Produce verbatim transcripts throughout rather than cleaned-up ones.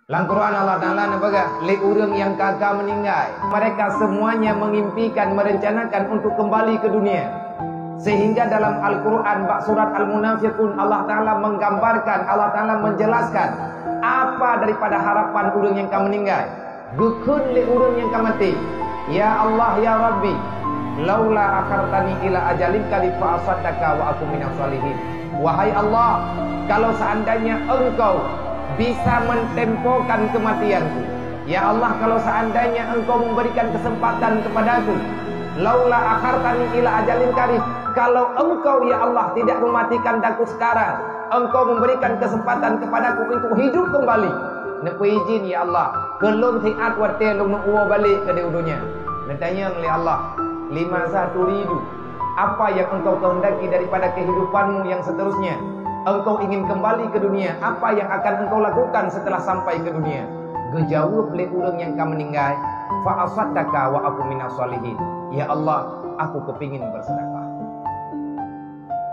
Lam Quran Allah Ta'ala neupeugah, lé ureuëng nyang ka-ka meuninggai, mereka semuanya mengimpikan, merencanakan untuk kembali ke dunia. Sehingga dalam Al-Quran, bak surat Al-Munafiqun, Allah Ta'ala menggambarkan, Allah Ta'ala menjelaskan apa daripada harapan ureuëng nyang ka meuninggai. Geukheun lé ureuëng nyang ka maté, "Ya Allah, ya Rabbi, laula akhartani ila ajalin qarib fa asaddaqa wa akun minas shalihin." Wahai Allah, kalau seandainya Engkau bisa mentempokan kematianku, ya Allah, kalau seandainya Engkau memberikan kesempatan kepadaku, laula akhartani ila ajalin qarib, kalau Engkau, ya Allah, tidak mematikan aku sekarang, Engkau memberikan kesempatan kepadaku untuk hidup kembali, neupeuizin, ya Allah, keu lôn siat watée lôn neuwoe balek keudeh u donya. Neutanyong lé Allah, "Lima za turidu?" Apa yang engkau kehendaki daripada kehidupanmu yang seterusnya? Engkau ingin kembali ke dunia, apa yang akan engkau lakukan setelah sampai ke dunia? Geujaweueb lé ureuëng nyang ka meuninggai, "Fa asaddaqa wa akun minas shalihin." "Ya Allah, aku kepingin bersedekah."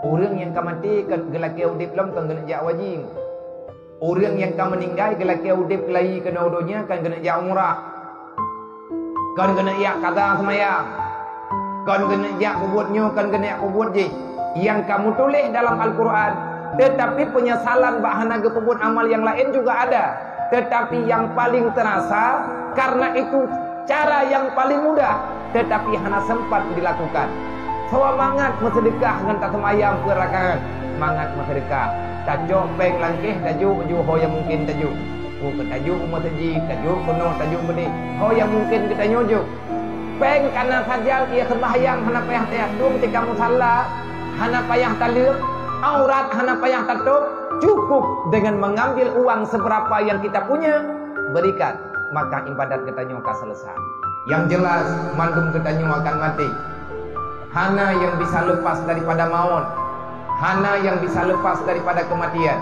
Ureuëng nyang ka maté kon geulakée udeb lom kon geuneuk jak haji. Ureuëng nyang ka meuninggai geulakée udeb lom keunoe donya kon geuneuk jak umrah. Kon geuneuk jak kaza seumayang. Kon geuneuk jak peubuet nyoe, kon geuneuk jak peubuet jih. Nyang ka meutuléh dalam Al-Quran, tetapi penyesalan bak hana geupeubuet amal nyang laén juga ada. Tetapi nyang paling terasa, karena itu cara nyang paling mudah, tetapi hana sempat dilakukan. Soe mangat meuseudeukah ngon taseumayang peurakangan, mangat meuseudeukah. Tacok péng langkéh tajok ju ho nyang mungken tajok. Ku keu tajok u masjid, tajok keunoe, tajok beudeh, ho nyang mungken geutanyoe jok. Péng kana sajan ia sembahyang hana payah tayah dum tika musalla, hana payah taleuek, aurat hana payah tatôb, cukup dengan mengambil uang seberapa yang kita punya, berikan, maka ibadat geutanyoe ka selesai. Yang jelas, mandum geutanyoe akan maté. Hana yang bisa lepas daripada maut. Hana yang bisa lepas daripada kematian.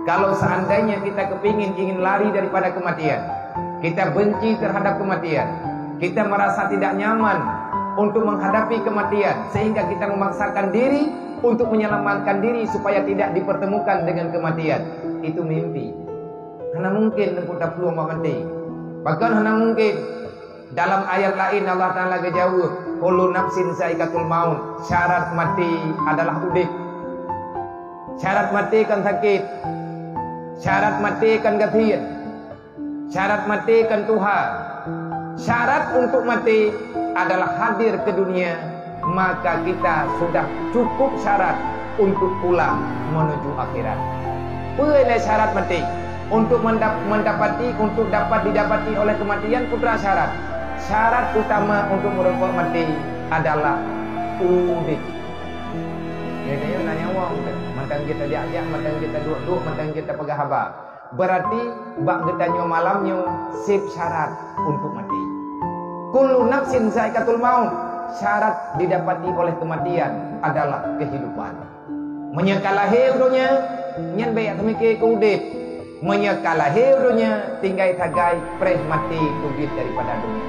Kalau seandainya kita kepingin, ingin lari daripada kematian, kita benci terhadap kematian, kita merasa tidak nyaman untuk menghadapi kematian, sehingga kita memaksakan diri untuk menyelamatkan diri supaya tidak dipertemukan dengan kematian, itu mimpi. Hana mungken neupeuta peulueng bak maté. Bahkan hana mungken. Dalam ayat laén Allah Ta'ala geujaweueb, "Kullu nafsin za'iqatul maut." Syarat maté adalah udeb. Syarat maté kon sakét. Syarat maté kon gasien. Syarat maté kon tuha. Syarat untuk maté adalah hadir ke dunia, maka kita sudah cukup syarat untuk pulang menuju akhirat. Peue lé syarat maté? Untuk mendap-, mendapati, untuk dapat didapati oleh kematian, peue teuma syarat? Syarat utama untuk meureumpok maté adalah udeb. Jadi, na nyawöng, mantong jeuet tajak-jak, mantong jeuet taduek-duek, mantong jeuet tapeugah haba. Berarti bak geutanyoe malam nyoe seb syarat untuk maté. Kullu nafsin za'iqatul maut, syarat didapati oleh kematian adalah kehidupan. Meunyoe ka lahé u donya, nyan bék teumiké keu udeb. Meunyoe ka lahé u donya, tinggai sagai preh maté keubiet daripada donya.